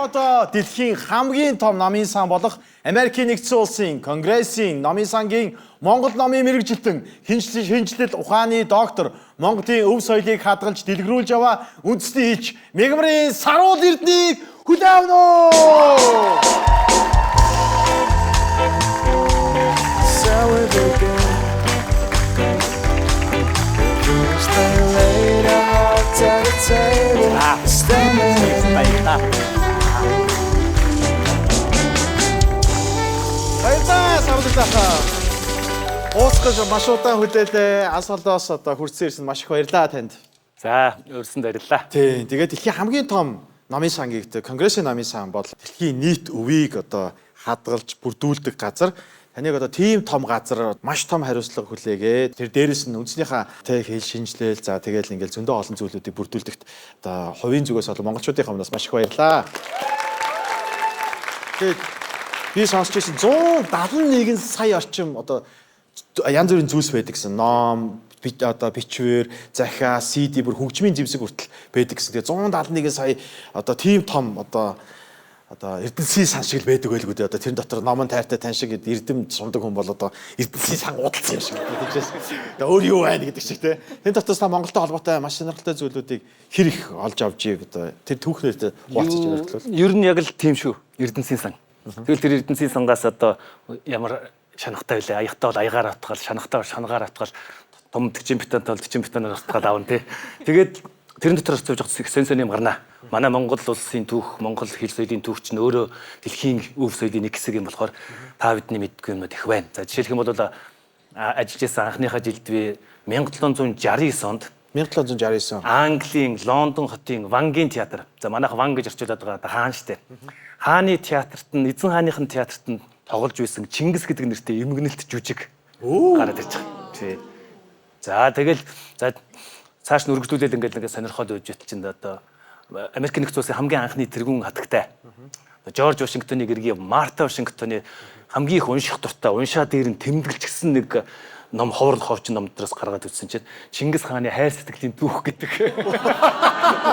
Одоо дэлхийн хамгийн том номын сан болох Америкийн нэгдсэн улсын Конгрессийн номын сангийн Монгол номын мэргэжилтэн, шинжлэл ухааны доктор, Монголын өв соёлыг хадгалж дэлгэрүүлж яваа үндэсний элч Мегмрын Саруул Эрднийг хүлээн авна уу! So we begin. First they laid our hearts at the table. Standing Баярлалаа. Баярлалаа Саруул Эрдэнэ. Уусгаж маш удаан хүлээлээ. Ас холоос одоо хүрсэн ирсэн маш их баярлалаа танд. За, урьсан баярлалаа. Тийм. Тэгээд дэлхийн хамгийн том номын сан гэгдэх Конгрессийн номын сан бол дэлхийн нийт өвийг одоо хадгалж бүрдүүлдэг газар. Таныг одоо тийм том газар маш том хариуцлага хүлээгээд тэр дээрэс нь үндснийхээ тэ хэл шинжилэл за тэгэл ингээл зөндөө олон зүйлүүдийг бүрдүүлдэгт одоо хувийн зүгээс бол монголчуудын өмнөөс маш их баярлалаа. Тэгээд би сонсч ирсэн 171 сая орчим одоо янз бүрийн зүйлс байдаг гэсэн. Ном, одоо бичвэр, захиа, CD бүр хөгжмийн зэвсэг хүртэл байдаг гэсэн. Тэгээ 171 сая одоо тийм том одоо эрдэнсийн сан шиг л байдаг байлгүй дээ. Одоо тэрэн дотор номон тайртай тань шиг эрдэм сундаг хүн бол одоо эрдэнсийн сан удалсан юм шиг тэгжээс. Тэгээ өөр юу байна гэдэг шиг те. Тэн дотроос та Монголтой холбоотой маш сонирхолтой зүйлүүдийг хэр их олж авч ийг одоо тэр түүхнээр хуваалцаж ярилцвал. Ер нь яг л тийм шүү. Эрдэнсийн сан. Тэгэл тэр Эрдэнсийн сангаас одоо ямар шанахтай байлаа. Аягтай бол аягаар атгал, шанахтай бол шанагаар атгал, том төчин бетонтой бол төчин бетоноор атгал аавна тий. Тэгээд тэрэн дотор зовж байгаа сон сон юм гарнаа. Манай Монгол улсын түүх, Монгол хэл соёлын түүх чинь өөрөө дэлхийн өв соёлын нэг хэсэг юм болохоор та бидний мэдгүй юмнууд их байна. За жишээлх юм бол ажиллаж исэн анхныхаа жилд би 1769 онд 1769. Английн Лондон хотын Вангийн театр. За манайх Ван гэж орчуулад байгаа одоо хаан штэ. Хааны театрт нь эзэн хааныхын театрт нь тоглож байсан Чингис гэдэг нэртэй эмгэнэлт жүжиг гараад ирж байгаа. Тий. За тэгэл за цааш нь өргөжлүүлээд ингээд нэг сонирхол өгж байтал чинь одоо Америк нэгдсэн улсын хамгийн анхны тэргүүн хатагтай. Жорж Вашингтоны гэргийн Марта Вашингтоны хамгийн их унших дуртай уншаа дээр нь тэмдэглэжсэн нэг ном ховор ховч ном дээрээс гаргаад үзсэн чинь Чингис хааны хайр сэтгэлийн түүх гэдэг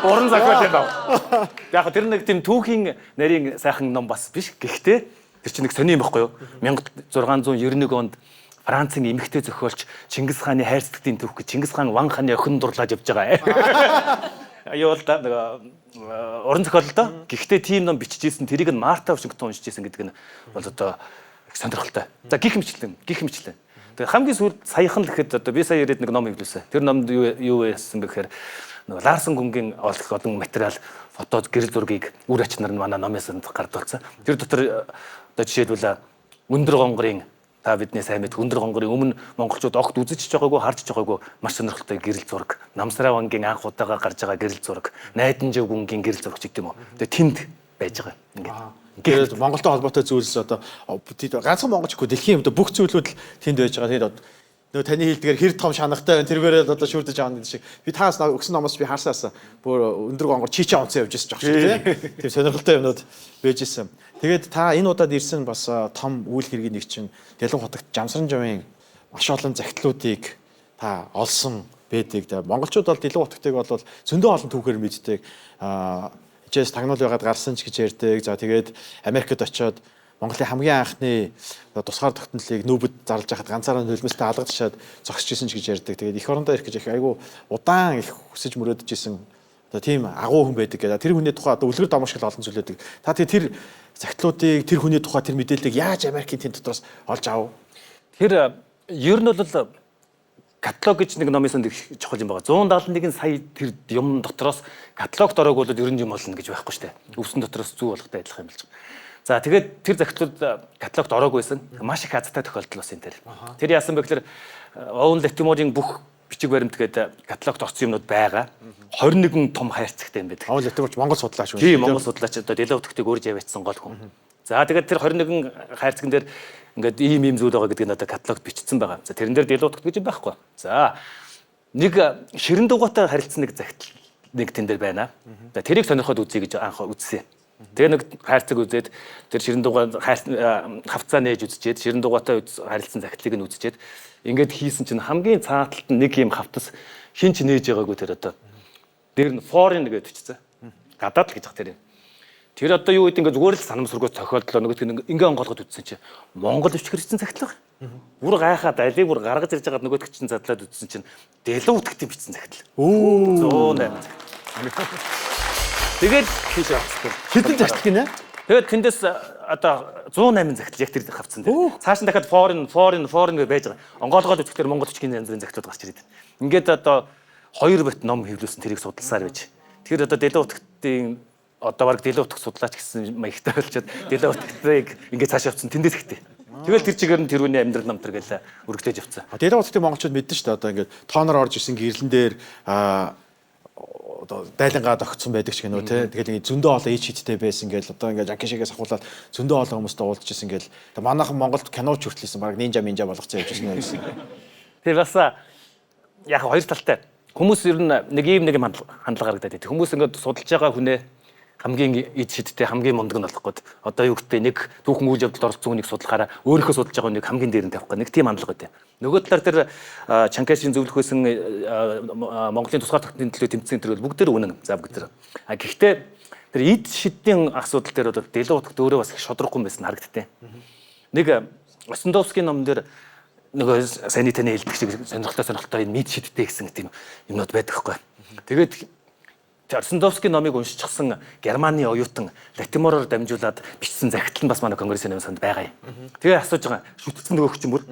уран зохиол юм байна. Яг тэр нэг тийм түүхийн нарийн сайхан ном бас биш. Гэхдээ тэр чинь нэг сони юм баггүй юу? 1691 онд Францын эмэгтэй зохиолч Чингис хааны хайр сэтгэлийн түүх гэж Чингис хаан Ван хааны охин дурлаад явж байгаа. Юу л да нэг уран зохиол л доо. Гэхдээ тийм ном бичижсэн тэрийг нь Марта Вашингтон уншиж исэн гэдэг нь бол одоо их сонирхолтой. За гих мэтлэн, гих мэтлэн. Тэгээ хамгийн сүүлд саяхан л гэхэд одоо би сая ирээд нэг ном хэвлүүлсэн. Тэр номд юу яасан бэ гэхээр нөгөө Ларсон гүнгийн олох олон материал, фото, гэрэл зургийг үр ач нар нь манай номын санд гардуулсан. Тэр дотор одоо жишээлбэл өндөр гонгорын та бидний сайн мэдэх өндөр гонгорын өмнө монголчууд огт үзэж ч байгаагүй харж ч байгаагүй маш сонирхолтой гэрэл зураг, Намсраа вангийн анх удаага гарч байгаа гэрэл зураг, Найданжив гүнгийн гэрэл зураг ч гэдэг юм уу. Тэгээ тэнд байж байгаа. Ингээд. Тэгээд Монголтой холбоотой зүйлс одоо ганцхан монголчгүй дэлхийн юмд бүх зүйлүүд л тэнд байж байгаа. Тэгээд нөгөө таны хэлдгээр хэр том шанахтай байна. Тэргээрээ л одоо шүрдэж авна гэдэг шиг. Би таас өгсөн номоос би харсаасан. Бүр өндөр гонгор чичээ онцсон явж ирсэн жоох шиг тийм. Тийм сонирхолтой юмнууд байж исэн. Тэгээд та энэ удаад ирсэн бас том үйл хэргийн нэг чинь Дэлгэн хотогт Жамсран жавын маш олон захидлуудыг та олсон байдаг. Тэгээд монголчууд бол Дэлгэн хотогтыг бол зөндөө олон түүхээр мэддэг. Хичээс тагнуул байгаад гарсан ч гэж ярьдаг. За тэгээд Америкт очиод Монголын хамгийн анхны тусгаар тогтнолыг нүүбэд зарлж хахад ганцаараа хөлмөстэй алгадшаад зогсож исэн ч гэж ярьдаг. Тэгээд эх орондоо ирэх гэж их айгүй удаан их хүсэж мөрөөдөж исэн одоо тийм агуу хүн байдаг гэдэг. Тэр хүний тухай одоо үлгэр домог шиг л олон зүйл байдаг. Та тэгээд тэр захидлуудыг тэр хүний тухай тэр мэдээллийг яаж Америкийн тэнд дотроос олж авав? Тэр ер нь бол каталог гэж нэг номын санд их чухал юм байна. 171 сая тэр юм дотроос каталогт ороог бол ер нь юм болно гэж байхгүй шүү дээ. Өвсөн дотроос зүү болгохтой адилхан юм болж байгаа. За тэгээд тэр захидлууд каталогт ороог байсан. Маш их азтай тохиолдол бас энэ тэр. Тэр яасан бэ гэхээр Оуэн Латиморын бүх бичиг баримт гээд каталогт орсон юмнууд байгаа. 21 том хайрцагтай юм байдаг. Оуэн Латиморч Монгол судлаач юм. Тийм Монгол судлаач одоо Дэлээ утгтыг өөрж яваачсан гол хүн. За тэгээд тэр 21 хайрцаган дээр ингээд ийм ийм зүйл байгаа гэдгийг нь одоо каталогт бичсэн байгаа. За тэрэн дээр Дэлээ утгт гэж юм байхгүй. За нэг ширэн дугуйтай харилцсан нэг захидал нэг тэн дээр байна. За тэрийг сонирхоод үзье гэж анх үзсэн. Тэгээ нэг хайрцаг үзээд тэр ширэн дугуй хавцаа нээж үзчихэд ширэн дугуйтай харилцсан захидлыг нь үзчихэд ингээд хийсэн чинь хамгийн цааталт нь нэг юм хавтас хин ч нээж байгаагүй тэр одоо дээр нь foreign гэж бичсэн. Гадаад л гэж ах тэр юм. Тэр одоо юу гэдэг, ингээ зүгээр л санамсаргүй цохиолдлоо, нөгөөт нь ингээ онгоолгоод үтсэн чи Монгол өвчгөр бичсэн захидал баг. Бүр гайхаад алийг бүр гаргаж ирж байгаад нөгөөт чинь задлаад үтсэн чинь Дэлүү утгтын бичсэн захидал. Өө, 108 захидал. Тэгээд хийш авчихсан. Хэдэн захидал гинэ? Тэгээд тэндээс одоо 108 захидал яг тэр хавцсан дээр. Цааш нь дахиад foreign foreign foreign гэж байж байгаа. Онгоолгоод үзэхээр Монгол бичгийн янз бүрийн захидлууд гарч ирээд. Ингээд одоо хоёр бот ном хэвлүүлсэн, тэрийг судалсаар байж. Тэгэхээр одоо Дэлүү утгтын одоо баг Дэлүү утгах судлаач гэсэн маягтай болчиход, Дэлүү утгтыг ингээд цааш явцсан, тэндээс ихтэй. Тэгэл тэр чигээр нь тэрүүний амьдрал намтар гэл үргэлжлэж явцсан. Дэлүү утгын монголчууд мэдэн шүү дээ. Одоо ингээд тооноор орж исэн гэрлэн дээр одоо дайлангаа тогтсон байдаг ч гэнэ үү те. Тэгэл ингээд зөндөө олон ич хиттэй байсан гэл, одоо ингээд Жакишигээс ахуулаад зөндөө олон хүмүүстэй уулзж исэн гэл. Тэгээ манайхан Монголд киноч хүртэл баг нинжа минжа болгоцсон явж исэн гэсэн. Тэгээ бас яг хоёр талтай. Хүмүүс ер нь нэг ийм нэг юм хандлага харагдаад байдаг. Хүмүүс ингээд судалж байгаа хүнээ хамгийн ид шидтэй, хамгийн мундаг нь болох гээд, одоо юу гэдэг, нэг түүхэн үйл явдалд оролцсон хүнийг судлахаараа өөрийнхөө судалж байгаа хүнийг хамгийн дээр нь тавих гэх нэг тийм хандлага байдаг. Нөгөө талаар тэр Чанкашийн зөвлөх байсан Монголын тусгаар тогтнолын төлөө тэмцсэн тэр бол бүгд тэр үнэн. За, бүгд тэр. А гэхдээ тэр ид шидийн асуудал дээр бол Дэлүү утгад өөрөө бас их шодроггүй байсан харагдтыг. Нэг Осендовскийн ном дээр нөгөө саяны таны хэлдэг шиг сонирхолтой сонирхолтой энэ мэд шидтэй гэсэн тийм юмнууд байдаг хгүй. Тэгээд Орсондовскийн номыг уншчихсан Германы оюутан Латимороор дамжуулаад бичсэн захидал нь бас манай конгрессийн намын санд байгаа юм. Тэгээ асууж байгаа, шүтгцэн нөгөөх чинь бүр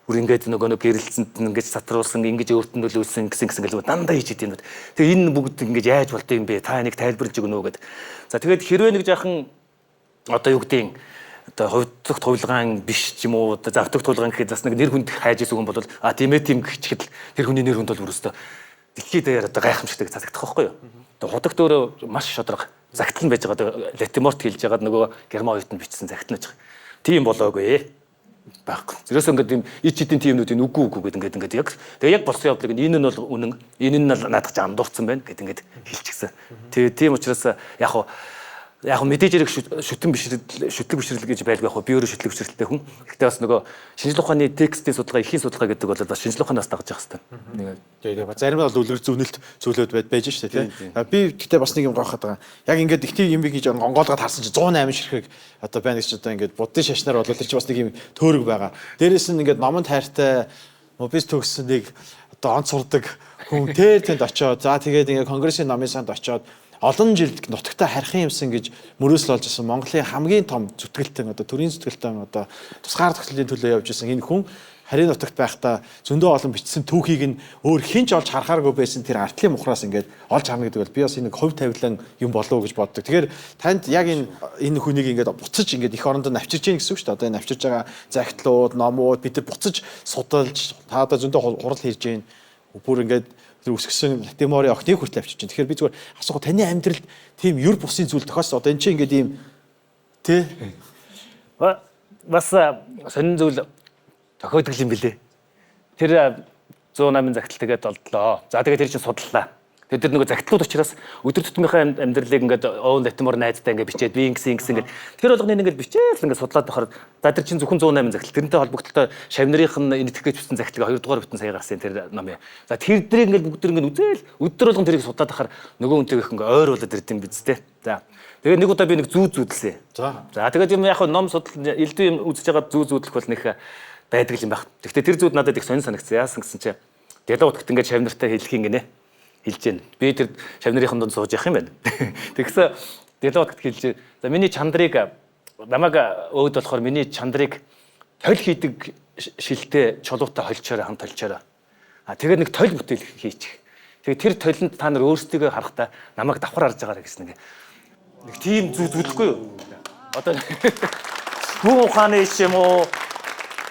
бүр ингээд нөгөө нэг гэрэлцэнд нь ингэж сатруулсан, ингэж өөртөө нөлөөлсөн гэсэн гэсэн гэл дандаа хийж идэв юм. Тэгээ энэ бүгд ингэж яаж болд юм бэ? Та энийг тайлбарлаж өгнө үү гэд. За, тэгээд хэрвээ нэг жаахан одоо юу гэдгийг, одоо хувьдлагт хувилгаан биш ч юм уу, одоо завтагт хувилгаан гэхэд бас нэг нэр хүнд хайж исэн хүн бол а тийм ээ, тийм гэчихэд тэр хүний нэр хүнд бол өрөөсөө дэлхийд даяар одоо гайхамшигтай цацагдах байхгүй юу? Одоо худагт өөрөө маш шодрог загтал нь байж байгаа. Латиморт хэлж байгаад нөгөө герман оюутанд бичсэн загтал нь байж байгаа. Тийм болоогүй байхгүй. Зэрэсээ ингээд юм ич хитийн тиймнүүдийн үгүй үгүй гэдэг ингээд ингээд яг тэгээ яг болсон явдлыг энэ нь бол үнэн, энэ нь наадах чи андуурсан байна гэд ингээд хэлчихсэн. Тэгээ тийм учраас яг мэдээж хэрэг шүтэн бишрэл, шүтлэг бишрэл гэж байлгүй яг би өөрөө шүтлэг бишрэлтэй хүн. Гэхдээ бас нөгөө шинжлэх ухааны текстийн судалгаа, ихийн судалгаа гэдэг бол бас шинжлэх ухаанаас дагаж явах хэрэгтэй. Тэгээ зарим нь бол үлгэр зөвнөлт зүйлүүд байж шүү дээ, тийм. Би гэхдээ бас нэг юм гойхоод байгаа. Яг ингээд их тийм юм би гэж онгоолгоод харсан чинь 108 ширхэг одоо байна гэж, одоо ингээд буддын шашнаар бол тэр чинь бас нэг юм төөрөг байгаа. Дээрээс нь ингээд номонд хайртай, мобис төгссөн нэг одоо онц сурдаг хүн тэр тэнд очиод, за тэгээд ингээд конгрессийн номын санд очиод олон жил нутагта харих юмсан гэж мөрөөсөл олж исэн Монголын хамгийн том зүтгэлтэн, одоо төрийн зүтгэлтэн, одоо тусгаар тогтнолын төлөө явж исэн энэ хүн харийн нутагт байхдаа зөндөө олон бичсэн түүхийг нь өөр хэн ч олж харахааргүй байсан тэр артлын мухраас ингээд олж харна гэдэг бол би бас энэ хувь тавилан юм болов уу гэж боддог. Тэгэхээр танд яг энэ хүнийг ингээд буцаж ингээд эх орондоо навчирж гин гэсэн үг шүү дээ. Одоо энэ навчирж байгаа захидлууд, номууд бид нар буцаж судалж, та одоо зөндөө хурал хийж гин, бүр ингээд тэр өсгсөн Латиморын охиныг хүртэл авчирч байна. Тэгэхээр би зүгээр асуух, таны амьдралд тийм юр бусын зүйл тохиолсон. Одоо эн чинь ингээд ийм тий Бас сонин зүйл тохиодгол юм билээ. Тэр 108 захидал тэгээд олдлоо. За, тэгээд тэр чинь судлаа. Тэгээд тэр нөгөө захидлууд учраас өдөр тутмынхаа амьдралыг ингээд Оон Латимор найзтай ингээд бичээд, би ингэсэн ингэсэн ингээд тэр болгоныг ингээд бичээл ингээд судлаад байхаар, за, тэр чинь зөвхөн 108 захидал. Тэрнтэй холбогдлоо шавнырийнх нь энэ тэгэж бичсэн захидлыг 2 дугаар бүтэн сая гарсан тэр ном. За, тэр дэрийг ингээд бүгд тэр ингээд үзээл өдөр болгон тэрийг судлаад байхаар нөгөө хүнтэйг их ингээд ойр болоод ирд юм биз дээ. За, тэгээд нэг удаа би нэг зүү зүүдлээ. За, тэгээд юм яг ном судал элдв юм үзэж байгаа зүү зүүдлэх бол нэг байдаг юм баг. Гэхдээ тэр зүүд надад их сонин санагдсан. Яасан гэсэн чи Дэлээ утгат ингээд шавнартай хэлэх юм гинэ. Хэлж гин. Би тэр шавнырын дунд сууж явах юм байна. Тэгсэн Дэлээ утгат хэлж. За, миний чандрыг намайг өөд болохоор миний чандрыг толь хийдэг шилтэй чулуутай холчоорой, хамт холчоорой. А тэгээд нэг толь бүтээл хийчих. Тэгээд тэр толинд та нар өөрсдийгөө харахтаа намайг давхар харж байгаарай гэсэн нэг тийм зүү зүудлэхгүй юу? Одоо хүн ухааны иш юм уу?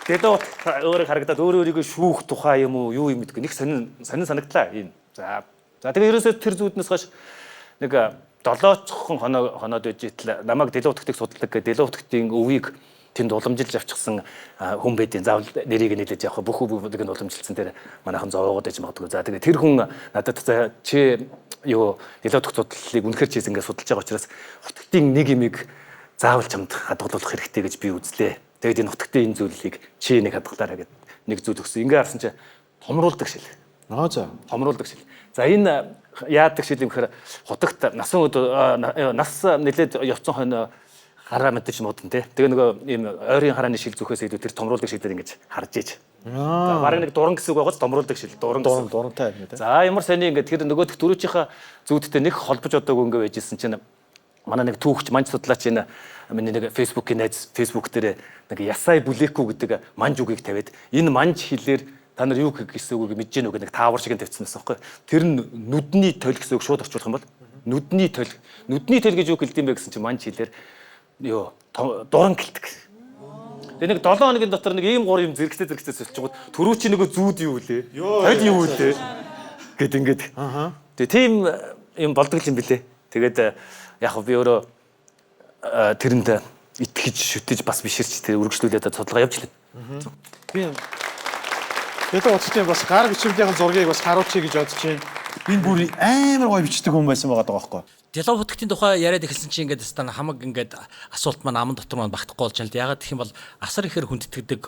Дэлээ өөрөө харагдаад өөрөө өөрийгөө шүүх тухай юм уу, юу юм гэдэггүй нэг сонин сонин санагдлаа энэ. За. За, тэгээ ерөөсөө тэр зүүднээс хойш нэг долоочхон хоноо хоноод байж итэл намайг Дэлээ утгтыг судалдаг гэдэг Дэлээ утгтын өвийг тэнд уламжилж авчихсан хүн байдیں۔ Заавал нэрийг нийлэж явах, бүх өвийг нь уламжилсан тэр манайхан зовоогоод байж магадгүй. За, тэгээ тэр хүн надад за чи юу Дэлээ утгт судлалыг үнэхэр чийс ингээд судалж байгаа учраас утгтын нэг имийг заавал чамд хадгалуулах хэрэгтэй гэж би үзлээ. Тэгээд энэ нутагтын энэ зүйлийг чи нэг хадгалаарай гэд нэг зүйл өгсөн. Ингээ харсан чи томруулдаг шил. Аа за. Томруулдаг шил. За энэ яадаг шил юм гэхээр хутагт насан нас нэлээд явцсан хойно хараа мэдэж модон те. Тэгээ нөгөө ийм ойрын харааны шил зүхээс илүү тэр томруулдаг шилээр ингэж харж иж. За бараг нэг дуран гэсэн үг байгаас томруулдаг шил дуран гэсэн. Дурантай юм те. За ямар сони ингээд тэр нөгөөх түрүүчийнхаа зүүдтэй нэг холбож одоогүй ингээ байжсэн чинь манай нэг түүхч манж судлаач энэ миний нэг Facebook-ийн найз Facebook дээр нэг Ясай Бүлекүү гэдэг манж үгийг тавиад энэ манж хэлээр та нар юу гэсэн үгийг мэдэж гэнэ үү гэх нэг таавар шиг тавьчихсан байсан байхгүй. Тэр нь нүдний толь гэсэн үг шууд орчуулах юм бол нүдний толь. Нүдний толь гэж юу хэлдэм бэ гэсэн чинь манж хэлээр юу дуран гэлдэг. Тэгээ нэг 7 хоногийн дотор нэг ийм гур юм зэрэгцээ зэрэгцээ сэлчингууд түрүү чи нөгөө зүүд юу лээ? Толь юу лээ? Гэт ингээд. Тэгээ тийм юм болдог юм билэ. Тэгээд яг би өөрөө тэрэнд итгэж шүтэж бас биширч тэр үргэлжлүүлээд судалгаа явж лээ. Би Тэгээд уцтын бас гар бичмдийн зургийг бас харуулчих гэж бодож байна. Энэ бүр амар гоё бичдэг хүн байсан байгаа даа байхгүй. Делов хутгтын тухай яриад эхэлсэн чинь ингээд стан хамаг ингээд асуулт маань аман дотор маань багтахгүй болж байна л. Ягаад гэх юм бол асар ихээр хүндэтгэдэг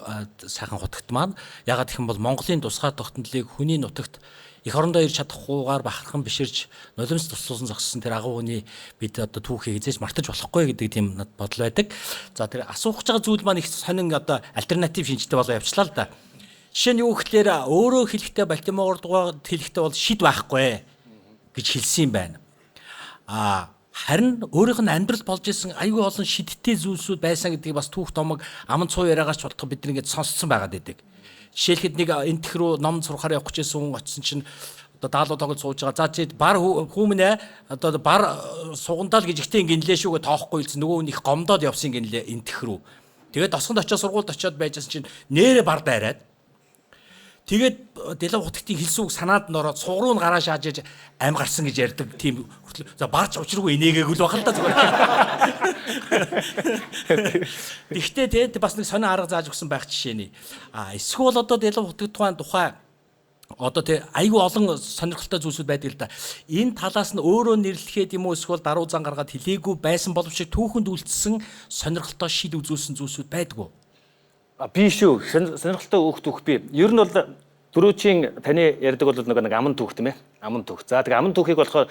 сайхан хутгт маань ягаад гэх юм бол Монголын тусгаар тогтнолыг хүний нутагт эх орондоо ирж чадахгүйгээр бахархан биширч нулимс тусуулсан зогссон тэр агуу хүний бид одоо түүхийг эзэж мартаж болохгүй гэдэг тийм над бодол байдаг. За тэр асуух гэж байгаа зүйл маань их сонин одоо альтернатив шинжтэй болоо явчлаа л да. Жишээ нь юу гэхлээр өөрөө хэлэхдээ Балтимоор дугаар хэлэхдээ бол шид байхгүй гэж хэлсэн юм байна. А харин өөрийнх нь амьдрал болж исэн аюул олон шидтэй зүйлсүүд байсан гэдгийг бас түүх томог аман цуу яриагаас ч бодох бид нэг ингээд сонсцсон байгаад байдаг. Жишээлхэд нэг энтх рүү ном сурахаар явах гэжсэн хүн очисон чинь одоо даалуу тоглож сууж байгаа. За чи бар хүмүүнэ одоо бар сугандаа л гэж ихтэй ингэнлээ шүүгээ тоохгүй хэлсэн. Нөгөө хүн их гомдоод явсан гинлээ энтх рүү. Тэгээд тосгонд очиод сургуульд очиод байжсэн чинь нэрэ бар дайраад тэгээд Делов хутгтын хэлсэн үг санаанд нь ороод суг руу нь гараа шааж иж ам гарсан гэж ярьдаг тийм хүртэл за барч учиргүй инээгээгүй л байх л да зүгээр. Тэгтээ тэгээд бас нэг сонин арга зааж өгсөн байх жишээний. А эсвэл одоо Делов хутгт тухайн одоо тий айгүй олон сонирхолтой зүйлсүүд байдаг л да. Энэ талаас нь өөрөө нэрлэхэд юм уу эсвэл даруй зан гаргаад хэлээгүй байсан боловч түүхэнд үлдсэн сонирхолтой шил үзүүлсэн зүйлсүүд байдгүй. А би шүү. Сонирхолтой өөх түүх би. Ер нь бол түрүүчийн таны ярьдаг бол нэг аман түүх тийм ээ. Аман түүх. За тэгээ аман түүхийг болохоор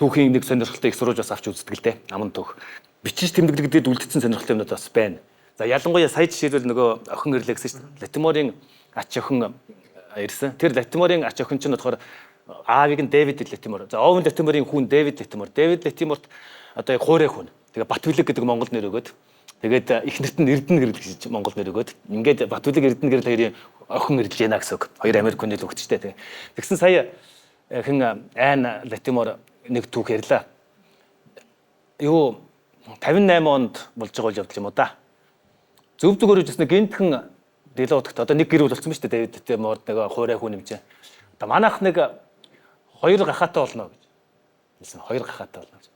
түүхийн нэг сонирхолтой их сурвалж бас авч үздэг л дээ. Аман түүх. Бичиж тэмдэглэгдээд үлдсэн сонирхолтой юмнууд бас байна. За ялангуяа сая жишээлбэл нөгөө охин ирлээ гэсэн чинь Латиморын ач охин ирсэн. Тэр Латиморын ач охин чинь болохоор аавыг нь Дэвид Латимор. За Оуэн Латиморын хүн Дэвид Латимор. Дэвид Латиморт одоо яг хуурай хүн. Тэгээ Батбилэг гэдэг монгол нэр өгөөд тэгээд их нэрт нь Эрдэнэ гэрэл гэж монгол нэр өгөөд ингээд Батбилэг Эрдэнэ гэрэл хоёрын охин ирлж яана гэсэн үг. Хоёр Америк хүний л өгчтэй тэгээ. Тэгсэн сая хэн Айн Латимор нэг түүх ярьлаа. Юу 58 онд болж байгаа үйл явдал юм уу да. Зөв зүгээр үжсэн гинтхэн Дэлээ утагт одоо нэг гэр бүл болсон ба шүү дээ. Дэвид Латимор нэг хуурай хүн юм чинь. Одоо манайх нэг хоёр гахаатай болно гэж хэлсэн. Хоёр гахаатай болно гэж.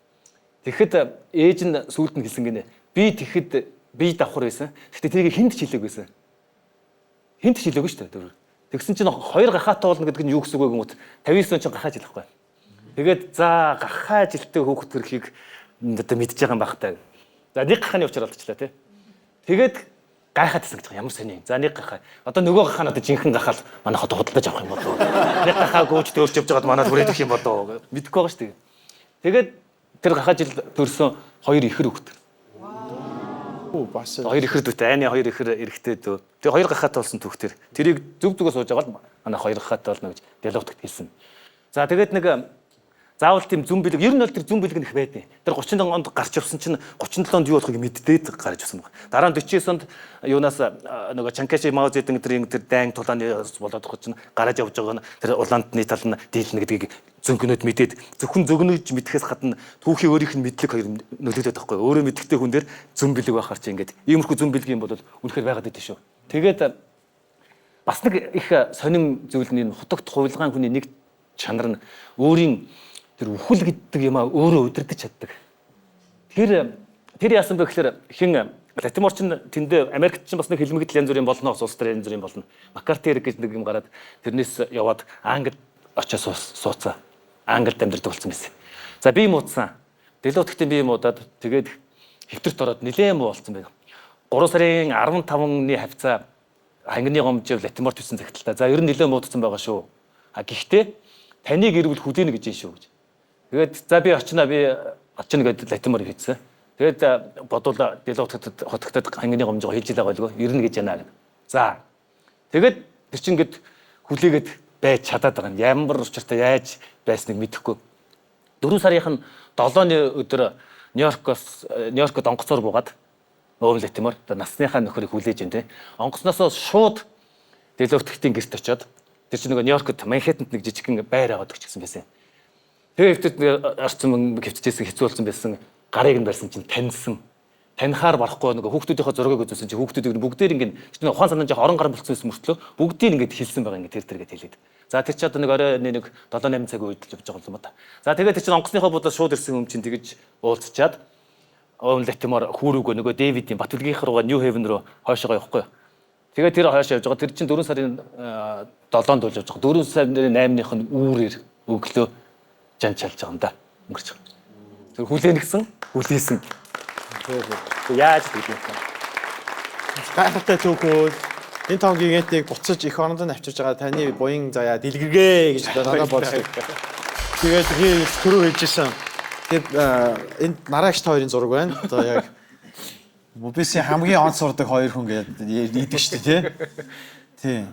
Тэгэхэд ээж нь сүүлд нь хэлсэн гинэ. Би тэгэхэд би давхар байсан. Гэхдээ тэрийг хүнд ч хэлээгүй байсан. Хүнд ч хэлээгүй шүү дээ. Тэгсэн чинь хоёр гахаатай болно гэдэг нь юу гэсэн үг вэ гэмүүд 59 он чинь гахаа жил байхгүй. Тэгээд за гахаа жилтэй хүүхэд төрхийг одоо мэдж байгаа юм байх таа. За нэг гахааны учраа алдчихлаа тий. Тэгээд гайхаад исэн гэж байгаа ямар сони юм. За нэг гахаа. Одоо нөгөө гахаа нь одоо жинхэнэ гахаа л манайх одоо худалдаж авах юм болов. Нэг гахаа гүйж төөрч явж байгаад манад хүрээд ирэх юм болов. Мэдэхгүй байгаа шүү дээ. Тэгээд тэр гахаа жил төрсөн хоёр ихэр хүүхэд. Бас Хоёр ихэр дүүтэй, айны хоёр ихэр эрэгтэй дүү. Тэгээ хоёр гахаатай болсон түүх тэр. Тэрийг зүг зүгөө сууж байгаа л манай хоёр гахаатай болно гэж Деловтогт хэлсэн. За тэгээд нэг заавал тийм зүм бэлэг, ер нь бол тэр зүм бэлэг нэх байдیں۔ Тэр 37 онд гарч явсан чинь 37 онд юу болохыг мэддээд гарч явсан баг. Дараа нь 49 онд юунаас нөгөө Чанкаши Мао Зэдэн тэр дайн тулааны болоод байгаа чинь гараад явж байгаа нь тэр улаантны тал нь дийлнэ гэдгийг зөнгөнөд мэдээд зөвхөн зөгнөж мэдэхээс гадна түүхийн өөрийнх нь мэдлэг хоёр нөлөөлөд байхгүй. Өөрөө мэддэгтэй хүн дээр зүм бэлэг байхаар чи ингээд иймэрхүү зүм бэлэг юм бол үнэхээр байгаад идэв шүү. Тэгээд бас нэг их сонин зүйл нь энэ хутагт хувилгаан хүний нэг чанар нь өөрийн тэр үхэл гэдэг юм а өөрөө удирдах чаддаг. Тэр яасан бэ гэхээр хин Латимор чинь тэндээ Америкт чинь бас нэг хэлмэгдэл янз бүрийн болно, улс төр янз бүрийн болно. Маккартер гэж нэг юм гараад тэрнээс яваад Англид очиж сууцсан. Англид амьдардаг болсон байсан. За би муудсан. Дэлөө утгтын би муудаад тэгээд хэвтэрт ороод нилээн муу болсон байна. 3 сарын 15-ны хавцаа Хангины гомжив Латимор төсөн цагталтаа. За ер нь нэлээд муудсан байгаа шүү. А гэхдээ таныг ирвэл хүлээнэ гэж юм шүү гэж. Тэгээд за би очино би очино гэд Латимор хийсэн. Тэгээд бодвол Дэлүү хотогтод хангины гомжоо хийж л байгаа байлгүй ирнэ гэж яана гэд. За тэгээд тэр чинь гэд хүлээгээд байж чадаад байгаа юм. Ямар учиртай яаж байсныг мэдэхгүй. 4 сарын 7-ны өдөр Нью-Йоркод онгоцоор буугаад Оуэн Латимор насныхаа нөхрийг хүлээж ин тэ. Онгоцноосоо шууд Дэлөвтгтийн гэрт очиод тэр чинь нөгөө Нью-Йоркод Манхэттенд нэг жижигхэн байр аваад өгчихсэн байсан. Тэгээ хэвтэд орцсон хэвтчихсэн хэцүү болсон байсан. Гарыг нь барьсан чинь таньсан. Танихаар барахгүй нөгөө хүүхдүүдийнхээ зургийг үзүүлсэн чинь хүүхдүүдийг бүгдээр ингэ чинь ухаан санаа жоох орон гар болцсон байсан мөртлөө бүгдийг ингэ хэлсэн байгаа ингэ тэр тэргээд хэлээд. За тэр чи одоо нэг орой нэг 7 8 цаг үед л явж байгаа юм ба та. За тэгээд тэр чинь онгоцныхоо будаас шууд ирсэн юм чинь тэгэж уулзчаад Оуэн Латимор хүүрүүгөө нөгөө Дэвидийн Батүлгийнх руугаа Нью Хевен руу хойшоогоо явахгүй. Тэгээд тэр хойшоо явж байгаа. Тэр чинь 4 сарын 7-нд болж явж байгаа. 4 сарын 8-ных нь үүрээр өглөө жан чалж байгаа юм да. Өнгөрч байгаа. Тэр хүлээн гисэн, хүлээсэн. Яаж тэгэх юм бэ? Гайхалтай түүхүүд. Энэ том гигантыг буцаж эх оронд нь авчирж байгаа таны буян заяа дэлгэргээ гэж надад боддог. Тэгээд түрүү хэлжсэн. Тэгээд энд нараагч та хоёрын зураг байна. Одоо яг Мобисын хамгийн онц сурдаг хоёр хүн гэдэг идэг шүү дээ, тий? Тий.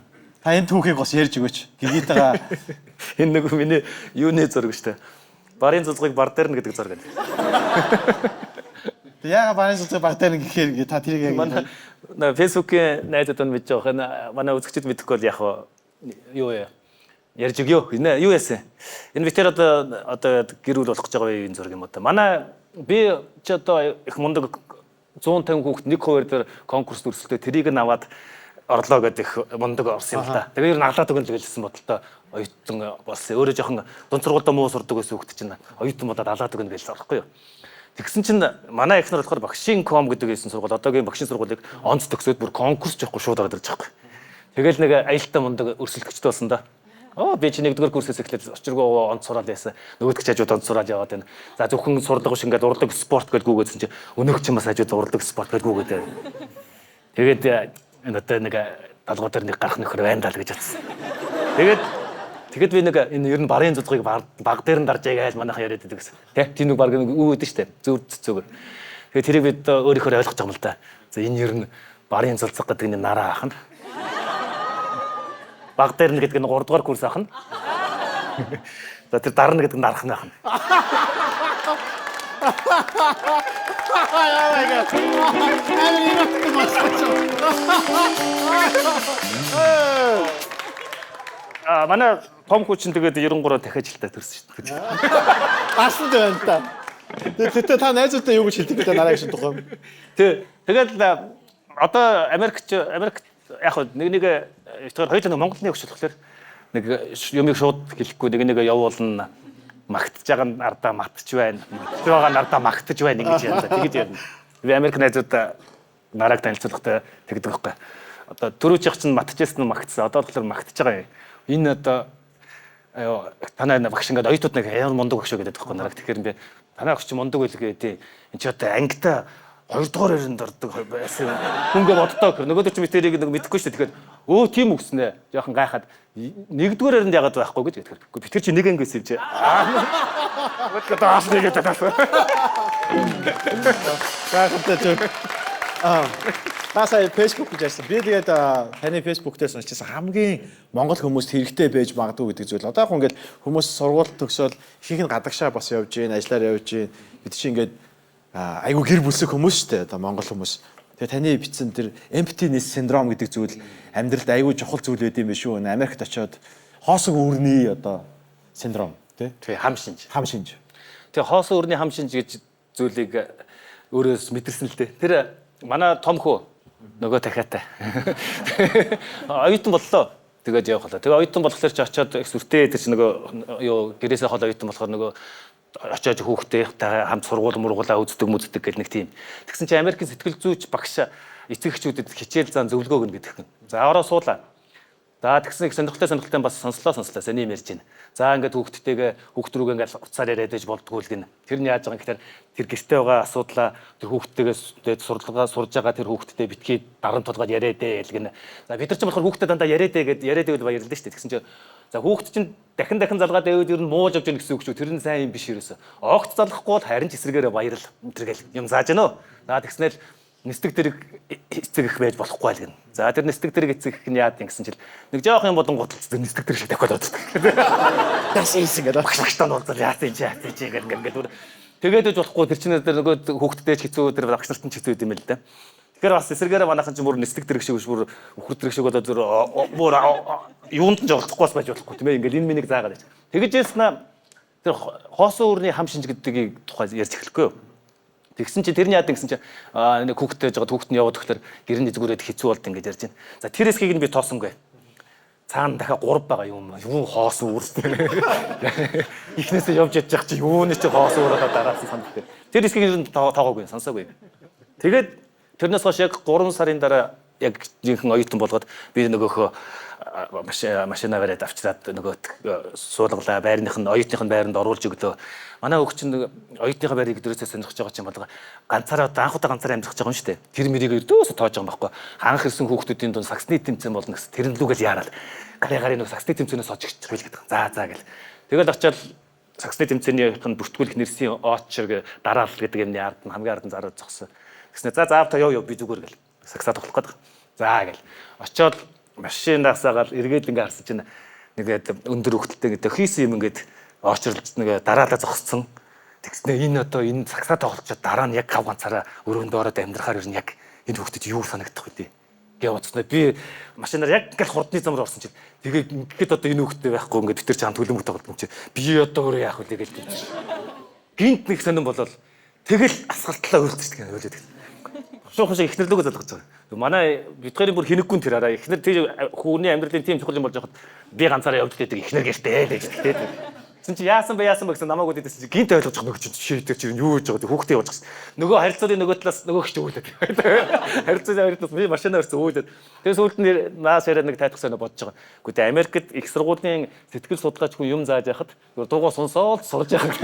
Та энэ түүхийг бас ярьж өгөөч. Гигитагаа энэ нэг миний юуны зураг шүү дээ. Барын зузгийг бар дээр нь гэдэг зураг. Яага барын зузгийг бар дээр нь гэхээр та тэрийг яг манай Facebook-ийн найзууд нь мэдж байгаа. Энэ манай үзэгчид мэдэхгүй бол яг юу яа ярьж өгөө. Энэ юу яасан? Энэ битэр одоо гэр бүл болох гэж байгаа үеийн зураг юм уу та. Манай би чи одоо их мундаг 150 хүүхэд 1% дээр конкурс өрсөлдөө тэрийг нь аваад орлоо гэдэг их мундаг орсон юм л та. Тэгээ ер нь аглаад өгнө л гэлсэн бодолтой оюутан болсон. Өөрөө жоохон дунд сургуультай муу сурдаг байсан хүүхэд чинь оюутан болоод алаад өгнө гэж орохгүй юу. Тэгсэн чинь манай их нар болохоор багшийн ком гэдэг байсан сургууль одоогийн багшийн сургуулийг онц төгсөөд бүр конкурс жоохгүй шууд ороод ирж байгаа байхгүй. Тэгэл нэг аюултай мундаг өрсөлдөгчтэй болсон да. Оо би чи нэгдүгээр курсээс эхлээд учиргүй онц сураал яасан. Нөгөөдг чи хажууд онц сураал яваад байна. За зөвхөн сурлага биш ингээд урлаг спорт гэж гүгээдсэн чи өнөөх чи бас хажууд урлаг спорт гэж гүгээд. Тэгээд энэ одоо нэг толгой дээр нэг гарах нөхөр байна даа л гэж бодсон. Тэгээд би нэг энэ ер нь барын зузгийг баг дээр нь дарж ягаал манайхан яриад байдаг гэсэн. Тэ тийм нэг баг нэг үү өгдөн штэ. Зүр зүгөр. Тэгээд тэрийг бид өөрийнхөө ойлгож байгаа юм л да. За энэ ер нь барын зулцэг гэдэг нь нараа ах нь. Баг дээр нь гэдэг нь 3 дугаар курс ах нь. За тэр дарна гэдэг нь дарах нь ах нь. Oh my god. А манай том хүчин тэгээд 93 дахиад жилдээ төрсөн шүү дээ. Гарсан байна та. Тэгээд та найзуудаа юу гэж хэлдэг вэ нараа гэсэн тухай. Тэг тэгээд одоо Америкч Америк яг нэг нэг тэгэхээр хоёул нэг Монголны өгч болохоор нэг юмыг шууд хэлэхгүй нэг нэг явуулна. Магтж байгаа нь ардаа матж байна. Матж байгаа нь ардаа магтаж байна ингэж ярьна. Тэгэж ярьна. Би Америк найзуудаа нарааг танилцуулахдаа тэгдэг байхгүй. Одоо түрүүчийнх чинь матжсэн нь магтсан. Одоо болохоор магтж байгаа юм. Энэ одоо танай багш ингээд оюутууд нэг ямар мундаг багш гэдэг байхгүй нарааг. Тэгэхээр би танай багш чи мундаг байл гээ тий. Энд чи одоо ангита 2 дугаар өрөнд ордог байсан. Хүнгээ боддоо гэхэр нөгөөдөр чи би тэрийг нэг мэдэхгүй шүү дээ. Тэгэхээр өө тийм үгснэ. Жохон гайхаад нэгдүгээр өрөнд яагаад байхгүй гэж тэгэхээр. Үгүй би тэр чи нэг анги байсан юм чи. Үгүй даас нэг гэдэг таас. Гайхалтай зүг. Аа. Та сая Facebook гэж ярьсан. Би тэгээд таны Facebook дээр сонсчихсан хамгийн Монгол хүмүүст хэрэгтэй байж магадгүй гэдэг зүйл. Одоо яг ингээд хүмүүс сургууль төгсөөл ихэнх нь гадагшаа бас явж гин, ажиллаар явж гин. Бид чи ингээд айгүй гэр бүлсэх хүмүүс шүү дээ. Одоо Монгол хүмүүс. Тэгээ таны бичсэн тэр emptiness syndrome гэдэг зүйл амьдралд айгүй чухал зүйл байд юм биш үү? Америкт очиод хоосон үүрний одоо синдром тий? Тий, хам шинж. Хам шинж. Тэгээ хоосон үүрний хам шинж гэж зүйлийг өөрөөс мэдэрсэн л дээ. Тэр манай том хүү нөгөө дахиатай. Оюутан боллоо. Тэгээд явах болоо. Тэгээ оюутан болохоор чи очиод их сүртэй тэр чи нөгөө юу гэрээсээ хол оюутан болохоор нөгөө очиод хүүхдтэйгээ хамт сургууль мургуулаа үздэг мүздэг гэл нэг тийм. Тэгсэн чи Америкийн сэтгэл зүйч багш эцэг эхчүүдэд хичээл зан зөвлөгөө өгнө гэдэг юм. За ороо суулаа. За тэгсэн их сонирхолтой бас сонслоо сони юм ярьж байна. За ингээд хүүхдтэйгээ хүүхд рүүгээ ингээд уцаар яриад байж болдгоо л гин. Тэр нь яаж байгаа юм гэхээр тэр гэртээ байгаа асуудлаа тэр хүүхдтэйгээ сурдлага сурж байгаа тэр хүүхдтэй битгий дарамт толгойд яриад ээ л гин. За бид нар ч болохоор хүүхдэд дандаа яриад ээ гэд яриад байвал баярлалаа шүү дээ. Тэгсэн чинь за хүүхд чинь дахин залгаад байвал ер нь мууж авч яах гэсэн үг шүү. Тэр нь сайн юм биш ерөөсө. Огт залгахгүй бол харин ч эсрэгээрээ баярал энэ гэл юм зааж гэнэ. За тэгснээр нисдэг дэрэг эцэг их байж болохгүй л гэнэ. За тэр нисдэг дэрэг эцэг их нь яад юм гэсэн чил нэг жоох юм болон гутал тэр нисдэг дэрэг шиг тавхиад боддог. Дас ийсэн гэдэг. Багш багштаа нуулзал яасан чи яасан чи гэх ингээд тэгээд үж болохгүй тэр чинь тэр нөгөө хүүхдтэй ч хэцүү тэр багш нарт ч хэцүү юм л да. Тэгэхээр бас эсрэгээр манайхан ч бүр нисдэг дэрэг шиг биш бүр үхэр дэрэг шиг болоод зүр бүр юунд нь жолдохгүй бас байж болохгүй тийм ээ. Ингээд энэ миний заагаад байж. Тэгэж яснаа тэр хоосон үрний хам шинж гэдгийг тухай ярьж эхлэхгүй юу? Тэгсэн чи тэрний яад гэсэн чи нэг хүүхдтэй жоо хүүхд нь яваад өгөхлөөр гэрний зүгээрээ хэцүү болд ингэж ярьж байна. За тэр хэсгийг нь би тоосонгүй. Цаана дахиад 3 байгаа юм. Юу хоосон үрстэй. Эхнээсээ явж ядчих чи юуны чи хоосон үр одоо дараасан санагдав. Тэр хэсгийг нь тоогоогүй, сонсоогүй. Тэгээд тэрнээс хойш яг 3 сарын дараа яг жинхэнэ оюутан болгоод би нөгөөхөө машина бариад авчираад нөгөө суулгалаа байрных нь оюутных нь байранд оруулж өглөө. Манай хүүхд чинь оюутныхаа байрыг өдрөөсөө сонирхож байгаа чинь болго ганцаараа анх удаа ганцаараа амьдрах гэж байгаа юм шүү дээ. Тэр мэрийг өрдөөсөө тоож байгаа юм байхгүй. Анх ирсэн хүүхдүүдийн дунд саксны тэмцээн болно гэсэн тэрэн лүгэл яарал. Гарын нөгөө саксны тэмцээнээс сожигчих байл гэдэг. За за гэл. Тэгэл очиад саксны тэмцээнийх нь бүртгүүлэх нэрсийн оочрог дараал гэдэг юмны ард нь хамгийн ард нь зараад зогссон. Тэгснэ за заав та ёо ёо би зүгээр гэл. Саксаа тоглох гээд. За гэл. Очиод машинаасаа гал эргээд ингээ харсан чинь нэгээд өндөр өгөлттэй гэдэг хийсэн юм ингээд очрлж нэг дараалаа зогссон. Тэгснэ энэ одоо энэ сагсаа тоглолцоод дараа нь яг гав ганцаараа өрөөндөө ороод амьдрахаар ер нь яг энэ хүүхдэд юу санагдах вэ гэж бодсноо. Би машинаар яг ингээл хурдны зам руу орсон чинь тэгээ ингээд одоо энэ хүүхдтэй байхгүй ингээд бид тэр чам төлөмөг тоглолт юм чи би одоо өөрөө яах вэ гэж хэлсэн. Гинт нэг сонирн болол тэгэл асгалтлаа өөрчлөж гэнэ ойлоод гэсэн. Хошуу ихнэр лүгөө залгаж байгаа. Манай бидгэрийн бүр хинэггүй тэр араа ихнэр тэр хүүний амьдралын тийм чухал юм болж байхад би ганцаараа явж байдаг ихнэр гэртээ л гэж тэгтээ. Тэгсэн чи яасан бэ гэсэн намайг үдээдсэн чи гинт ойлгож байгаа нөгөө чинь шийдэр чи юу хийж байгаа хүүхдээ явуулж гсэн. Нөгөө харилцааны нөгөө талаас нөгөө их ч үүлээд. Харилцааны хоёр талаас би машинаар өрсөн үүлээд. Тэгээ сүүлд нь наас яриад нэг тайлах сонио бодож байгаа. Гэхдээ тэ Америкт их сургуулийн сэтгэл судлаач хүн юм зааж яхад дуугаа сонсоол сурж яхад.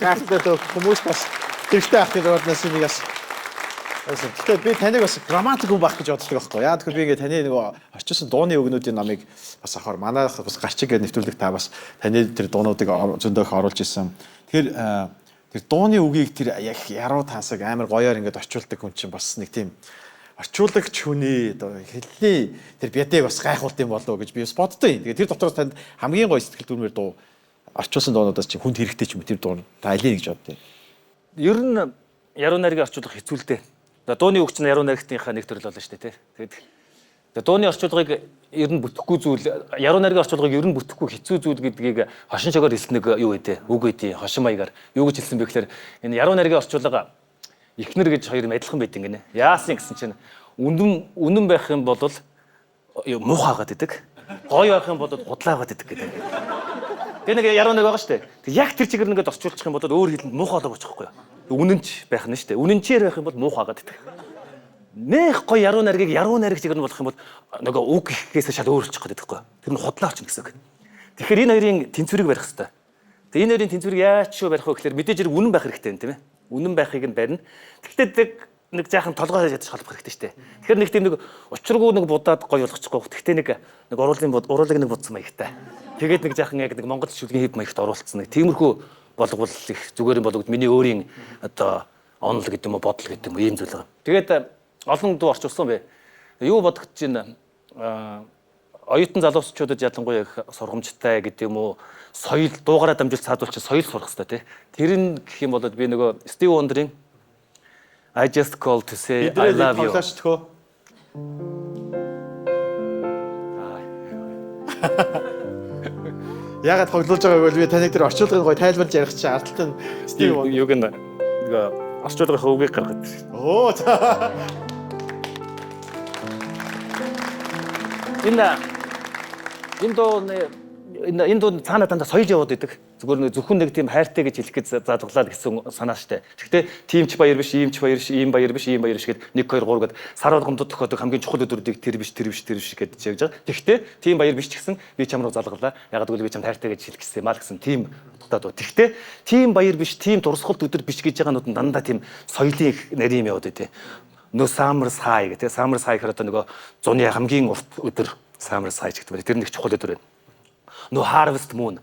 Гайхалтай хүмүүс бас хэрэгтэй ах гэдэг ордноос нэг бас. Гэхдээ би таныг бас грамматик хүн байх гэж боддог байхгүй. Яа тэгэхээр би ингээд таны нөгөө орчуулсан дууны үгнүүдийн номыг бас авахар манайх бас гарчиг гэдэг нэвтрүүлэг та бас таны тэр дуунуудыг зөндөх оруулж исэн. Тэгэхээр тэр дууны үгийг тэр яг яруу таасаг амар гоёор ингээд орчуулдаг хүн чинь бас нэг тийм орчуулагч хүний одоо хэлний тэр бядыг бас гайхуулт юм болов уу гэж би бас боддог юм. Тэгээд тэр дотроос танд хамгийн гоё сэтгэл дүрмээр дуу орчуулсан дуунуудаас чинь хүнд хэрэгтэй ч юм тэр дуу та алийг гэж боддог. Ер нь яруу найргийг орчуулах хэцүү л дээ. За дууны үг чинь яруу найрагтынхаа нэг төрөл болно шүү дээ, тий. Тэгээд дууны орчуулгыг ер нь бүтэхгүй зүйл, яруу найргийн орчуулгыг ер нь бүтэхгүй хэцүү зүйл гэдгийг хошин шогоор хэлсэн нэг юу вэ? Үг үү? Хошин маягаар юу гэж хэлсэн бэ гэхээр энэ яруу найргийн орчуулга эхнэр гэж хоёр юм адилхан байдаг гинэ. Яасан гэсэн чинь үнэн байх юм бол муухай байгаад идэг. Гоё байх юм бол худлаа байгаад идэг гэдэг. Тэгээ нэг яруу найр байгаа шүү дээ. Тэг яг тэр чигээр ингээд орчуулчих юм бол өөр хэлэнд муухай болоо очихгүй юу? Үнэнч байх нь шүү дээ. Үнэнчээр байх юм бол муухай байгаад идэг. Нэх гоё яруу найргийг яруу найраг чигээр нь болох юм бол нөгөө үг гэхээсээ шал өөрчлөх гэдэг байхгүй. Тэр нь худлаа болчихно гэсэн үг. Тэгэхээр энэ хоёрын тэнцвэрийг барих хэрэгтэй. Тэгээ энэ хоёрын тэнцвэрийг яаж шүү барих вэ гэхээр мэдээж хэрэг үнэн байх хэрэгтэй юм тийм ээ. Үнэн байхыг нь барина. Тэгтээ нэг жаахан толгой ядаж холбох хэрэгтэй шүү дээ. Тэгэхээр нэг тийм нэг учиргүй нэг будаад гоё болгочихгүй. Тэгтээ нэг нэг уруулыг нэг будсан маягтай. Тэгээд нэг жаахан яг нэг монгол шүлгийн хэв маягт оруулсан нэг тиймэрхүү болгол их зүгээр юм болов миний өөрийн одоо онол гэдэг юм уу бодол гэдэг юм уу ийм зүйл байгаа. Тэгээд олон дуу орчуулсан бэ. Юу бодогдож байна? Оюутан залуусчуудад ялангуяа их сургамжтай гэдэг юм уу соёл дуугараа дамжуулж цаадуулчих соёл сурах хэрэгтэй тий. Тэр нь гэх юм бол би нөгөө Steve Wonder-ийн I just called to say I love you. Яагаад тоглуулж байгааг бол би таныг тэр орчуулгыг гоё тайлбарлаж ярих чинь ард талд нь Steve юуг нь нөгөө орчуулгын үгийг гаргад ирсэн. Оо за. Энэ дууны Энэ дунд цаана дандаа соёл яваад идэг. Зүгээр нэг зөвхөн нэг тийм хайртай гэж хэлэх гэж залглаа гэсэн санаа штэ. Гэхдээ тийм ч баяр биш, ийм ч баяр биш, ийм баяр биш, ийм баяр биш гэд 1 2 3 гэд сар болгонд тохиодог хамгийн чухал өдрүүдийг тэр биш, тэр биш, тэр биш гэд жигж байгаа. Гэхдээ тийм баяр биш ч гэсэн би чам руу залглаа. Яг гэвэл би чамд хайртай гэж хэлэх гэсэн юм аа л гэсэн тийм утгатай дуу. Гэхдээ тийм баяр биш, тийм дурсгалт өдөр биш гэж байгаа нууд нь дандаа тийм соёлын нарийн юм яваад идэв. Нөө Summer's High гэх тийм Summer's High гэхээр одоо нөгөө зуны хамгийн урт өдөр Summer's High гэдэг байна. Тэр нэг чухал өдөр байна. Нөө Harvest Moon.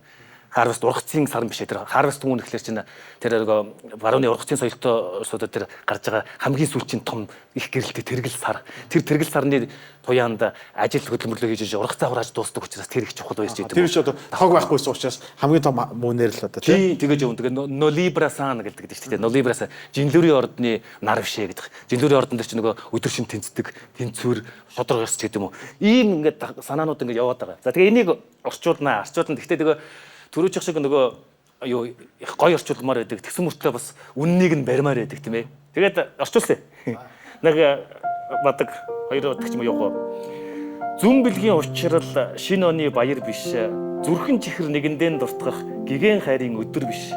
Harvest ургацын сар биш ээ тэр Harvest Moon гэхэлэр чинь тэр нөгөө барууны ургацын соёлтой улсуудад тэр гарч байгаа хамгийн сүүлчийн том их гэрэлтэй тэргэл сар. Тэр тэргэл сарны туяанд ажил хөдөлмөрлөө хийж ургацаа хурааж дуустдаг учраас тэр их чухал байж идэв. Тэр чи одоо тог байхгүйсэн учраас хамгийн том мөнээр л одоо тийм тэгэж явна. Тэгээ No Libra Sun гэдэг шүү дээ. No Libra Sun Жинлүүрийн ордны нар бишээ гэдэг. Жинлүүрийн ордон дээр чи нөгөө өдөр шин тэнцдэг, тэнцвэр, шударга ёс ч гэдэг юм уу. Ийм ингээд санаанууд ингээд яваад байгаа. За тэгээ энийг орчуулнаа. Орчуулна. Гэхдээ тэгээ түрүүчих шиг нөгөө юу их гоё орчуулмаар байдаг. Тэгсэн мөртлөө бас үннийг нь баримаар байдаг тийм ээ. Тэгээд орчуулсан. Нэг бадаг хоёр удах ч юм уу явах. Зүн бэлгийн учрал шинэ оны баяр биш. Зүрхэн чихэр нэгэндээ дуртгах гигэн хайрын өдөр биш.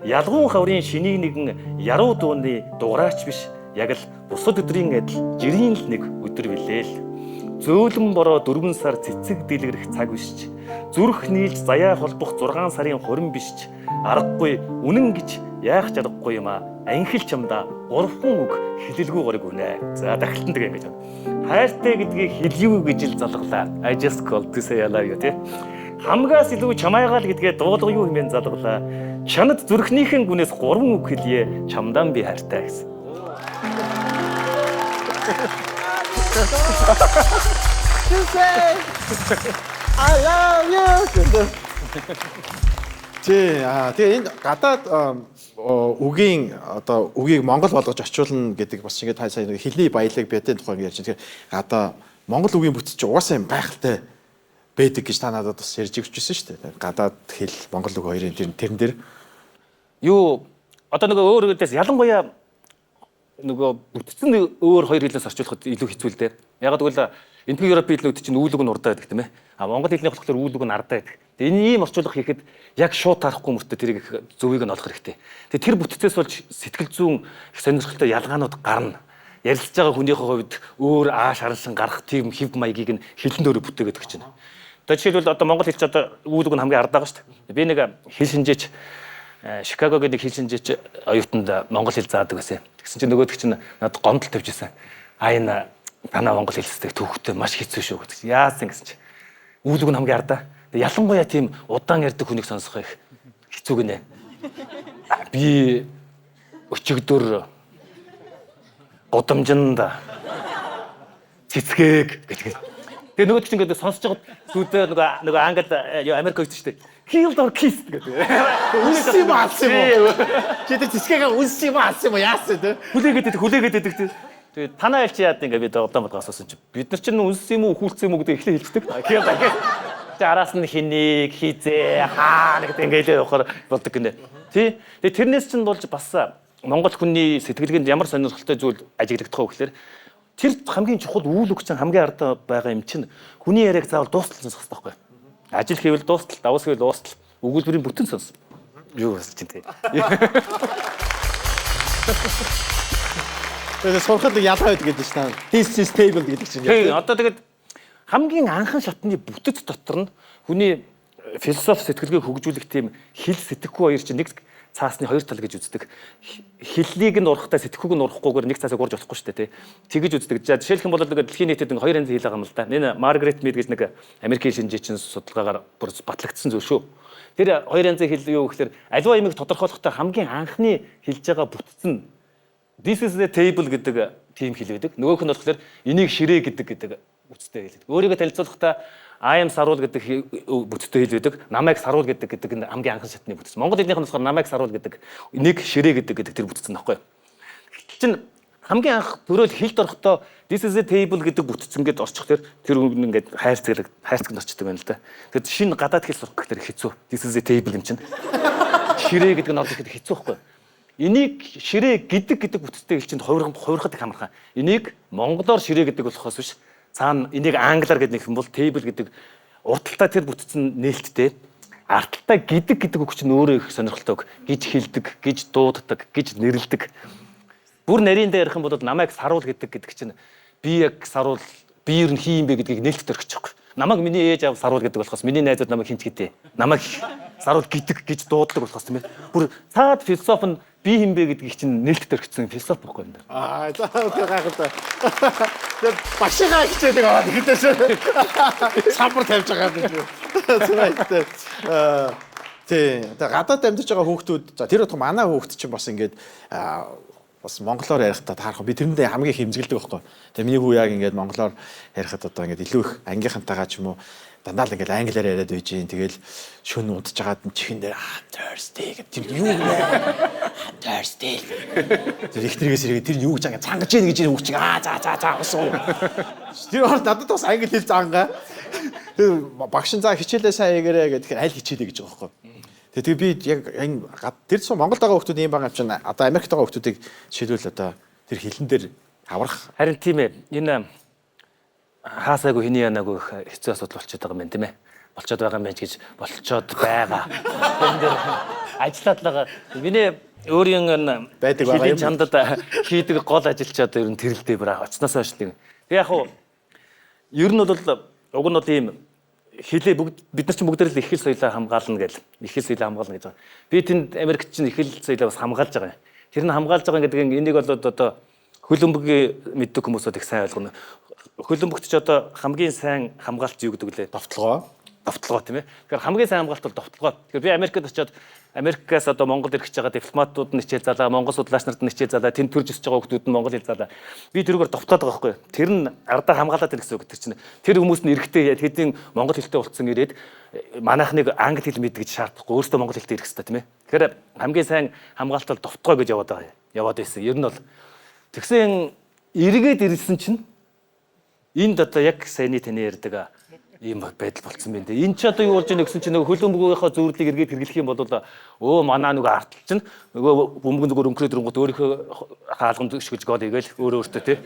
Ялгуун хаврын шинийг нэгэн яруу дууны дугаараач биш. Яг л бусад өдрийн адил жирийн л нэг өдөр билээ л. Зөөлөн бороо 4 сар цэцэг дэлгэрэх цаг биш ч. Зүрх нийлж заяа холбох 6 сарын хурим биш ч. Аргагүй үнэн гэж яах ч аргагүй юм а. Анхил чамдаа 3 үг хэлэлгүй горыг үнэ. За дахилтан тэгээ ингэж байна. Хайртай гэдгийг хэлье гэж л залглаа. I just called to say I love you тий. Хамгаас илүү чамайгаал гэдгээ дуулга юу хэмээн залглаа. Чанад зүрхнийхэн гүнээс 3 үг хэлье. Чамдаа би хайртай гэсэн. To say I love you. Тий, тэгээ энэ гадаад үгийн одоо үгийг монгол болгож орчуулна гэдэг бас ингээд та сая нэг хэлний баялаг бидийн тухай ярьж байна. Тэгэхээр гадаа монгол үгийн бүтэц чи угаасаа юм байгальтай байдаг гэж та надад бас ярьж өгчээсэн шүү дээ. Гадаад хэл, монгол үг хоёрын тэрэн дээр юу одоо нөгөө өөр гэдээс ялангуяа нөгөө бүтцэн өөр хоёр хэлээс орчуулахад илүү хэцүү л дээ. Яг гэвэл Энэтхэг Европын хэлнүүд чинь үйл үг нь урдаа байдаг тийм ээ. А монгол хэлний болохоор үйл үг нь ардаа байдаг. Тэгээ энэ ийм орчуулга хийхэд яг шууд таарахгүй мөртөө тэрийг их зөвийг нь олох хэрэгтэй. Тэгээ тэр бүтцээс болж сэтгэл зүйн их сонирхолтой ялгаанууд гарна. Ярилцж байгаа хүнийхээ хувьд өөр ааш араншин гарах тийм хэв маягийг нь хэлэн дээр бүтээгээд өгч байна. Одоо жишээлбэл одоо монгол хэл чи одоо үйл үг нь хамгийн ардаа байгаа шүү дээ. Би нэг хэл шинжээч Шикагогийн нэг хэл шинжээч оюутанд монгол хэл заадаг байсан. Тэгсэн чинь нөгөөдөг чинь надад гомдол тавьж ирсэн. А энэ танаа монгол хэлсдэг төвхтэй маш хэцүү шүү гэдэг. Яасан гэсэн чинь үйл үг нь хамгийн ардаа. Ялангуяа тийм удаан ярьдаг хүнийг сонсох их хэцүү гинэ. Би өчигдөр гудамжинд цэцгээг гэдэг. Тэгээ нөгөөдөг чинь ингээд сонсож байгаад сүйдээ нөгөө англи юу Америк хоёрт шүү дээ. Killed or kissed гэдэг. Үнсэн юм алсан юм уу? Чи тэр цэцгээгээ үнсэн юм алсан юм уу? Яасан те? Хүлээгээд байдаг, хүлээгээд байдаг те. Тэгээ танаа альч яад ингээ би удаан бодгоо асуусан чи бид нар чинь үнсэн юм уу, үхүүлсэн юм уу гэдэг эхлээ хэлцдэг. Killed or. Тэгээ араас нь хэнийг, хизээ, хаа гэдэг ингээ л явахаар болдог гинэ. Тий. Тэгээ тэрнээс чинь болж бас монгол хүний сэтгэлгээнд ямар сонирхолтой зүйл ажиглагдах вэ гэхээр тэр хамгийн чухал үйл үг чинь хамгийн ардаа байгаа юм чинь хүний яриаг заавал дуустал сонсох хэрэгтэй байхгүй. Ажил хийвэл дуустал, давс хийвэл уустал, өгүүлбэрийн бүтэн сонс. Юу болсон чинь тий. Тэгээ сурахад ялгаа байдаг гэдэг чинь. This is table гэдэг чинь. Тий, одоо тэгээд хамгийн анхан шатны бүтэц дотор нь хүний философи сэтгэлгээг хөгжүүлэх тийм хэл сэтгэхүй хоёр чинь нэг цаасны хоёр тал гэж үздэг. Хэллийг нь урахтаа сэтгэхүйг нь урахгүйгээр нэг цаасыг урж болохгүй шүү дээ, тий. Тэгэж үздэг. За жишээлх юм бол нэг дэлхийн нийтэд нэг хоёр янзын хэл байгаа юм л да. Энэ Маргарет Мид гэж нэг Америкийн шинжээчин судалгаагаар бүр батлагдсан зүйл шүү. Тэр хоёр янзын хэл юу гэхээр аливаа юмыг тодорхойлохдоо хамгийн анхны хэлж байгаа бүтэц нь this is the table гэдэг тийм хэл байдаг. Нөгөөх нь болохоор энийг ширээ гэдэг бүтцтэй хэлдэг. Өөрийгөө танилцуулахдаа I am Саруул гэдэг бүтцтэй хэл байдаг. Намайг Саруул гэдэг нь хамгийн анхан шатны бүтэц. Монгол хэлнийх нь болохоор намайг Саруул гэдэг нэг ширээ гэдэг тэр бүтэц нь баггүй. Чин хамгийн анх төрөөл хэлд орохдоо this is a table гэдэг бүтэц ингээд орчих тэр үг нь ингээд хайрцагт орчдөг байна л да. Тэгэхээр шинэ гадаад хэл сурах гэхээр хэцүү. This is a table юм чинь. Ширээ гэдэг нь орж ирэхэд хэцүү байхгүй. Энийг ширээ гэдэг бүтцтэй хэл чинь хувирахад их амархан. Энийг монголоор ширээ гэдэг болохоос биш цаана энийг англиар гэдэг нэг юм бол table гэдэг урталтаа тэр бүтц нь нээлттэй. Арталтай гэдэг гэдэг үг чинь өөрөө их сонирхолтой үг. Гэж хэлдэг, гэж дууддаг, гэж нэрлэдэг. Бүр нарийн дээр ярих юм бол намайг саруул гэдэг гэдэг чинь би яг саруул би ер нь хин юм бэ гэдгийг нээлттэй өргөж байгаа. Намайг миний ээж аав саруул гэдэг болохоос миний найзууд намайг хинч гэдэг. Намайг саруул гэдэг гэж дууддаг болохоос тийм ээ. Бүр цаад философи нь би хин бэ гэдгийг чинь нээлттэй өргөцсөн философи байхгүй юм даа. Аа за гайхалтай. Тэр багшийнхаа хичээлийг аваад ихдээ самбар тавьж байгаа юм биш. Зүрхтэй. Тий. Тэгээ гадаад амьдарч байгаа хүүхдүүд за тэр утга манай хүүхд чинь бас ингээд бас монголоор ярихдаа таарах. Би тэрэндээ хамгийн хэмзэглэдэг байхгүй. Тэгээ миний хүү яг ингээд монголоор ярихад одоо ингээд илүү их ангийнхантайгаа ч юм уу дандаа л ингээд англиар яриад байж гин. Тэгэл шөнө унтж байгаад нь чихэн дээр I'm thirsty гэдэг тэр юу гэнэ? I'm thirsty. Тэр их тэргээс ирээд тэр юу гэж ингээд цангаж гин гэж энэ хүүхд чинь аа за за за ус уу. Тэр бол надад бас англи хэл зангаа. Тэр багш нь за хичээлээ сайн хийгээрэй гэхээр аль хичээлээ гэж байгаа байхгүй. Тэгээ би яг энэ тэр сум Монголд байгаа хүмүүс ийм байгаа юм чинь одоо Америкт байгаа хүмүүсийг жишээлбэл одоо тэр хилэн дээр аврах. Харин тийм ээ. Энэ хаасаагүй хиний янаагүй их хэцүү асуудал болчиход байгаа юм байна тийм ээ. Болчиход байгаа юм байна гэж болчиход байгаа. Тэр дээр ажиллаад л байгаа. Миний өөрийн энэ байдаг байгаа юм. Чандад хийдэг гол ажил чи одоо ер нь тэрэлдээ бүр очсноос хойш нэг. Тэг яг хуу ер нь бол уг нь бол ийм хилээ бүгд бид нар чинь бүгд л их хэл соёлоо хамгаална гэл. Их хэл соёлоо хамгаална гэж байгаа. Би тэнд Америкт чинь их хэл соёлоо бас хамгаалж байгаа юм. Тэр нь хамгаалж байгаа гэдэг нь энийг бол одоо хөлбөмбөгийн мэддэг хүмүүсүүд их сайн ойлгоно. Хөлбөмбөгт ч одоо хамгийн сайн хамгаалт юу гэдэг лээ? Довтлогоо. Довтлогоо тийм ээ. Тэгэхээр хамгийн сайн хамгаалт бол довтлогоо. Тэгэхээр би Америкт очиод Америкаас одоо Монголд ирэх гэж байгаа дипломатууд нь хичээл залаа, Монгол судлаач нарт нь хичээл залаа, тэнд төрж өсөж байгаа хүмүүс нь монгол хэл залаа. Би тэрүүгээр довтлоод байгаа байхгүй юу? Тэр нь ардаа хамгаалаад ирэх гэсэн үг тэр чинь. Тэр хүмүүс нь эрэхтэй хэдийн монгол хэлтэй болцсон ирээд манайхныг англи хэл мэддэг гэж шаардахгүй өөртөө монгол хэлтэй ирэх хэрэгтэй тийм ээ. Тэгэхээр хамгийн сайн хамгаалт бол довтгоо гэж яваад байгаа. Яваад байсан. Ер нь бол тэгсэн эргээд ирсэн чинь энд одоо яг саяны таны ярьдаг ийм байдал болцсон байна дээ. Энд чи одоо юу болж байна гэсэн чинь нөгөө хөлбөмбөгийнхөө зүйрлийг эргээд хэрэглэх юм бол өө манаа нөгөө артал чинь нөгөө бөмбөгөн зүгээр өнгөрөөд ирэнгүүт өөрийнхөө хаалганд өшгөж гол игээл өөрөө өөртөө тий.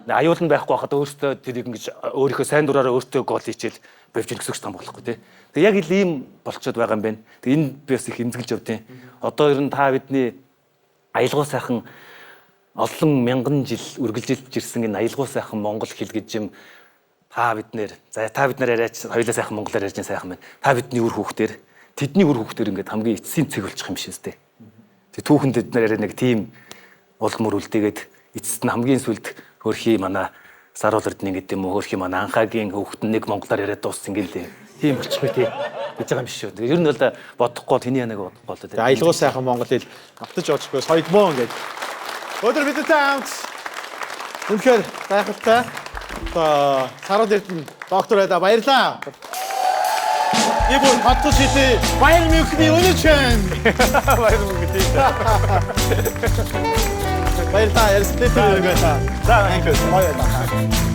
Аюул нь байхгүй байхад өөртөө тэрийг ингэж өөрийнхөө сайн дураараа өөртөө гол хийчихэл бовж гэсэн үг там болохгүй тий. Тэг яг л ийм болцоод байгаа юм байна. Тэг энэ би бас их эмзэглэж явдیں۔ Одоо ер нь та бидний аялгау сайхан олон мянган жил үргэлжилж ирсэн энэ аялгау сайхан монгол хэл гэж юм та бид нэр за та бид нар яриач хоёулаа сайхан монголоор ярьж сайхан байна. Та бидний үр хүүхдээр тэдний үр хүүхдээр ингээд хамгийн эцсийн цэг болчих юм шиг үстэй. Тэг түүхэнд бид нар яриа нэг тийм улам үлдээгээд эцэст нь хамгийн сүлд хөрхий манай Саруул Эрдэнэ гэдэг юм уу хөрхий манай Анхаагийн хүүхэд нь нэг монголоор яриад дууссан гэлээ. Тийм болчихгүй тий гэж байгаа юм биш үү. Ер нь бол бодохгүй тэний янаг бодохгүй л тий. Аялгау сайхан монгол хэл автаж очихгүй соёлмон гэж. Өнөөдөр бидэнтэй хамт үнэхээр гайхалтай одоо Саруул Эрдэнэ доктор байда баярлаа. Би бүр хотод шидэ Баяр Мюнхний өнөч байна. Баяр мөнгө тий. Баярлаа. Ярьслаа тэр байлаа. За гоё байлаа.